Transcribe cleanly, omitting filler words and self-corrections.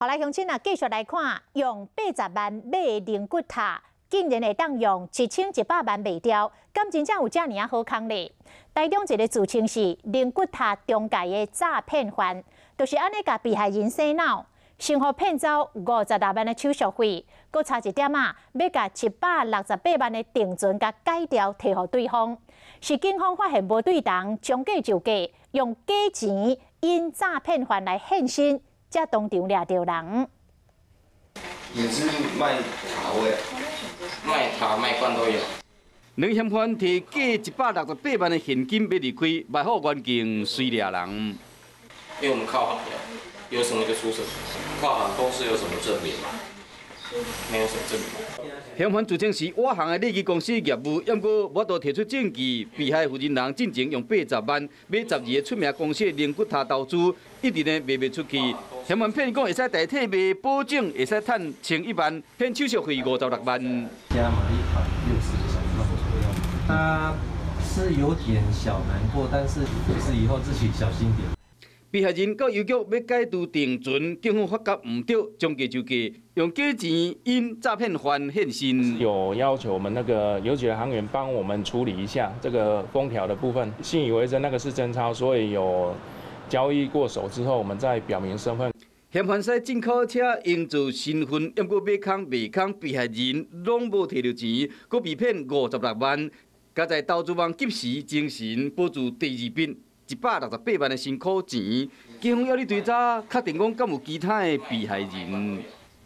好來，鄉親啊，繼續來看，用80萬買的靈骨塔，竟然會當用1100萬賣掉，敢真正有遮爾仔好康咧？台中一个自稱是靈骨塔中介的詐騙犯，就是按呢共被害人洗腦，先予騙走56萬的手續費，閣差一點仔，欲共168萬的定存共解掉，提予對方。是警方發現無對同，將計就計，用假錢引詐騙犯來現身，才當場掠著人。你是賣塔位？賣塔賣棺都有。兩嫌犯提假168萬的現金欲離開，埋伏原警隨掠人。因為我們靠行的，有什麼就出什麼。跨行公司有什麼證明嗎？沒有什麼證明。嫌犯自稱是外行的禮儀公司業務，毋過無法度提出證據。被害負責人進前用80萬買12个出名公司的靈骨塔投資，一直呢賣袂出去。嫌犯騙講會使代替賣保證，會使趁1100萬，騙手續費56萬。加碼一款60個小時左右，他是有點小難過，但是就是以後自己小心點。被害人到郵局欲解除定存，警方發覺毋對，將計就計，用假錢引詐騙犯現身。有要求我們那個郵局的行員幫我們處理一下這個封條的部分，信以為真，那個是真鈔，所以有交易過手之後，我們再表明身份。嫌犯駛進口車營造身份，毋過買空賣空，被害人攏無提著錢，閣被騙56萬。佳哉投資網及時精神保住第二筆168萬的辛苦錢，警方猶咧追查，確定講敢有其他的被害人。